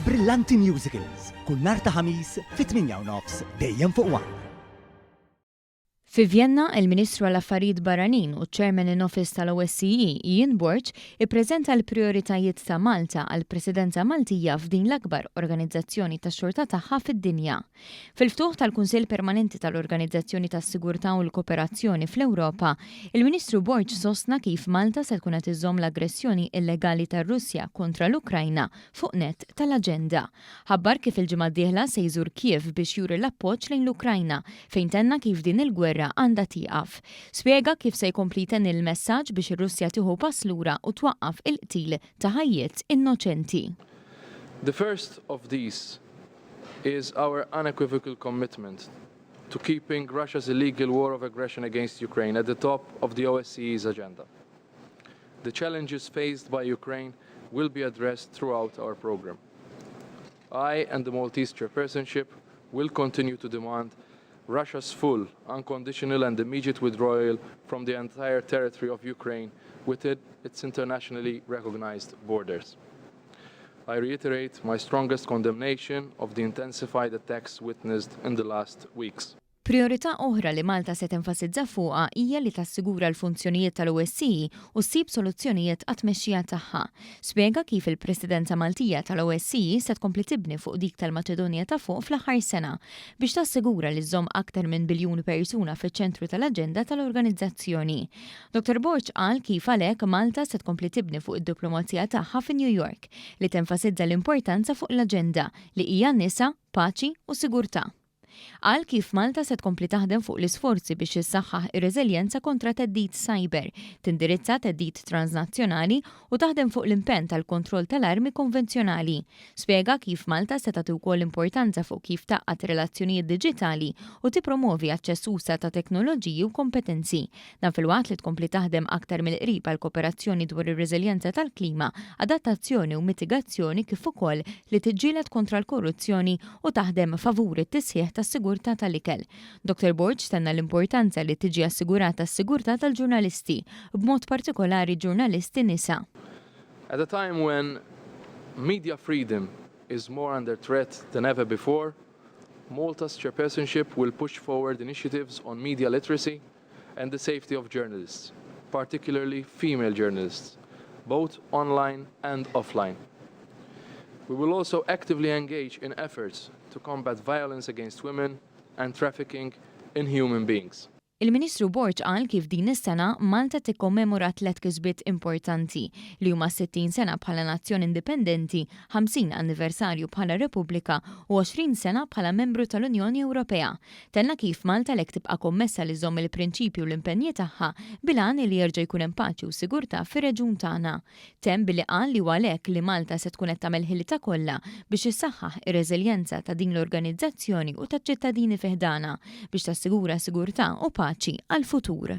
Brillanti Musicals, kull nhar ta' Ħamis fit-8 u nofs dejjem fuq One. Fi Vjenna, il-Ministru għall-Affarijiet Barranin u ċ-Chairman in Office tal-OSCE, Ian Borg, ippreżenta l-prijoritajiet ta' Malta għall-Presidenza Maltija f'din l-akbar organizzazzjoni tax-xorta tagħha fid-dinja. Fil-ftuħ tal-Kunsill Permanenti tal-Organizzazzjoni tas-Sigurtà u l-Kooperazzjoni fl-Ewropa, il-Ministru Borg sostna kif Malta se tkun qed iżżomm l-aggressjoni illegali tar-Russja kontra l-Ukrajna fuq nett tal-aġenda. Ħabbar kif il-ġimgħa d-dieħla se jżur Kiev biex juri l-appoġġ lejn l-Ukrajna, fejn tenna kif din il-gwerra għandha tieqaf. Spjega kif se jkompli jtenni l-messaġġ biex ir-Russja tieħu pass lura u twaqqaf il-qtil ta' ħajjiet innoċenti. The first of these is our unequivocal commitment to keeping Russia's illegal war of aggression against Ukraine at the top of the OSCE's agenda. The challenges faced by Ukraine will be addressed throughout our program. I and the Maltese chairpersonship will continue to demand Russia's full, unconditional and immediate withdrawal from the entire territory of Ukraine within its internationally recognized borders. I reiterate my strongest condemnation of the intensified attacks witnessed in the last weeks. Prijorità oħra li Malta se tenfasizza fuqha hija li tassigura l-funzjonijiet tal-OSCE u ssib soluzzjonijiet għat-tmexxija tagħha. Spjega kif il-Presidenza Maltija tal-OSCE se tkompli tibni fuq dik tal-Maċedonja ta' Fuq fl-aħħar sena biex tassigura li żżomm aktar minn biljun persuna fiċ-ċentru tal-aġenda tal-organizzazzjoni. Dr Borg qal kif għalhekk Malta se tkompli tibni fuq id-diplomazija tagħha fi New York li tenfasizza l-importanza fuq l-aġenda li hija nisa, paċi u sigurtà. Qal kif Malta se tkompli taħdem fuq l-isforzi biex issaħħaħ ir-reżiljenza kontra theddid cyber, tindirizza theddid transnazzjonali u taħdem fuq l-impenn tal-kontroll tal-armi konvenzjonali. Spjega kif Malta se tagħti wkoll importanza fuq kif tgħaqqad relazzjonijiet diġitali u tippromovi aċċess usa' ta' teknoloġiji u kompetenzi. Dan filwaqt li tkompli taħdem aktar mill-qrib għal kooperazzjoni dwar ir-reżiljenza tal-klima, adattazzjoni u mitigazzjoni kif ukoll li tiġġieled kontra l-korruzzjoni u taħdem favur it-tisħiħ tas-sigurtà tal-ikel. Dr Borg tenna l-importanza li tiġi assigurata s-sigurtà tal-ġurnalisti, b'mod partikolari ġurnalisti nisa. At a time when media freedom is more under threat than ever before, Malta's chairpersonship will push forward initiatives on media literacy and the safety of journalists, particularly female journalists, both online and offline. We will also actively engage in efforts to combat violence against women and trafficking in human beings. Il-Ministru Borg qal kif din is-sena Malta tikkommemora tliet kisbiet importanti li huma 60 sena bħala nazzjon indipendenti, 50 anniversarju bħala Repubblika u 20 sena bħala membru tal-Unjoni Ewropea. Tenna kif Malta lek tibqa' kommessa li żżomm il-prinċipju u l-impenji tagħha bil-għan li jerġa' jkun hemm paċi u sigurtà fir-reġjun tagħna. Temm billi qal li huwa għalhekk li Malta se tkun qed tagħmel ħilitha kollha biex issaħħaħ ir-reżiljenza ta' din l-organizzazzjoni u taċ-ċittadini fi ħdanha biex tassigura sigurtà u paċi għall-futur.